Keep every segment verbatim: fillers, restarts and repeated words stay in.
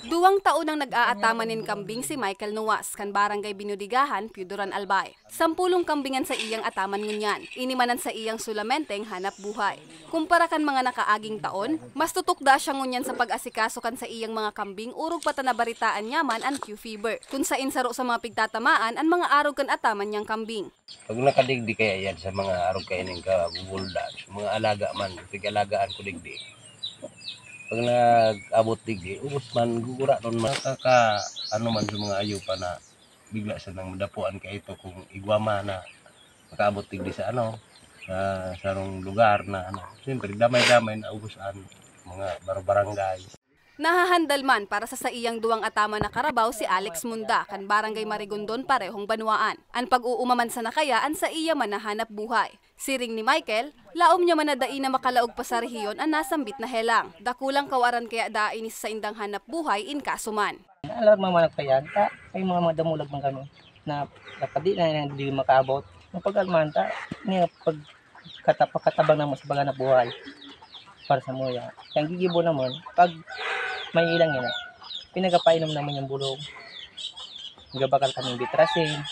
Duwang taon nang nag-aataman nin kambing si Michael Nuas, kan Barangay Binudigahan, Pio Duran, Albay. Sampulong kambing an saiyang ataman ngunyan. Ini man an saiyang sulamenteng hanap buhay. Kumpara kan mga nakaaging taon, mas tutukda siya ngunyan sa pag-asikaso kan saiyang mga kambing, orog pa ta nabaritaan niya man an Q fever, kun sain saro sa mga pigtatamaan an mga arog kan ataman niyang kambing. Pag nakadigdi kaya yan sa mga arog kaining kabubulda, sa mga alaga man, pig-alagaan ko digdi. Pag nag-abot digdi, ubos man, gugura nun, makaka-, ano man sa mga ayupa na bigla sanang madapuan ka ito kung igwa man na makaabot digdi sa ano, sa sarong lugar na ano. Siyempre, damay-damay na ubos an mga bar-, barangay. Nahahandal man para sa saiyang duwang ataman na karabaw si Alex Munda, kan Barangay Marigondon, parehong banwaan. An pag-uuma man sana kaya an saiya man na hanap buhay. Siring ni Michael, laom niya man na dai na makalaog pa sa rehiyon an nasambit na helang. Dakulang kawaran kaya daa ini sa saindang hanap buhay in kaso man. Alarma man ako kaya, ta, may mga, mga damulag man kami na nakadi na, na di makaabot. Mapag-almahan ta, niya pagkata-, pagkatabang naman sa paghanap buhay para sa muya. Ang gigibo naman, pag may ilang yan, pinagapainom naman yung bulong. Gabakal kaming bitrasin,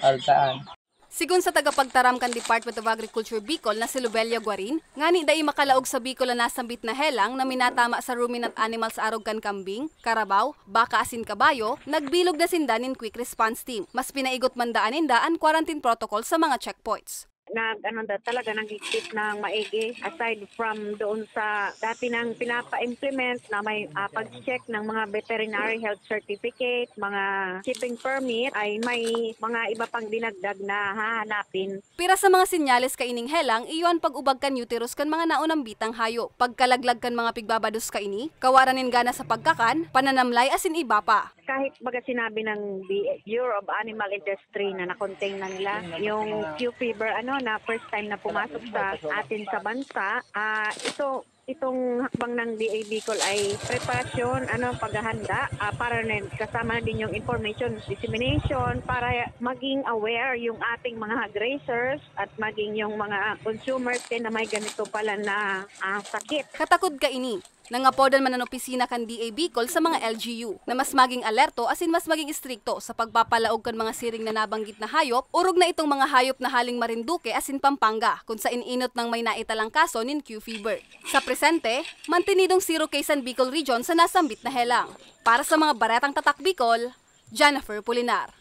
algaan. Sigon sa tagapagtaram kan Department of Agriculture Bicol na si Lobelia Guarin, ngani dai makalaog sa Bicol an nasambit na helang na minatama sa ruminant animals arog kan kambing, karabaw, baka asin kabayo, nagbilog na sinda nin quick response team. Mas pinaigot man daan ninda an quarantine protocol sa mga checkpoints. Nag-, ano da, talaga naghigpit ng maigi. Aside from doon sa dati nang pinapa-implement na may, ah, pag-check ng mga veterinary health certificate, mga shipping permit, ay may mga iba pang dinagdag na hahanapin. Pira sa mga sinyales kaining helang, iyo an pag-ubag kan uterus kan mga naunambitang hayop, pagkalaglag kan mga pigbabados kaini, kawaran nin gana sa pagkakan, pananamlay asin iba pa. Kahit baga sinabi ng B-, Bureau of Animal Industry na na-contain na nila yung Q fever, ano, na first time na pumasok sa atin sa bansa, ah, ito, itong hakbang ng D A Bicol ay preparasyon, ano, paghahanda, ah, para na, kasama na din yung information dissemination para maging aware yung ating mga grazers at maging yung mga consumers din na may ganito pala na, ah, sakit. Katakod kaini, nangapodan man an opisina kan D A Bicol sa mga L G U na mas maging alerto asin mas maging estrikto sa pagpapalaog kan mga siring na nabanggit na hayop, orog na itong mga hayop na haling Marinduque asin Pampanga, kun sain inot nang may naitalangkaso nin Q fever. Sa presente, mantenidong zero case an Bicol Region sa nasambit na helang. Para sa mga Baretang Tatak Bicol, Jennifer Pulinar.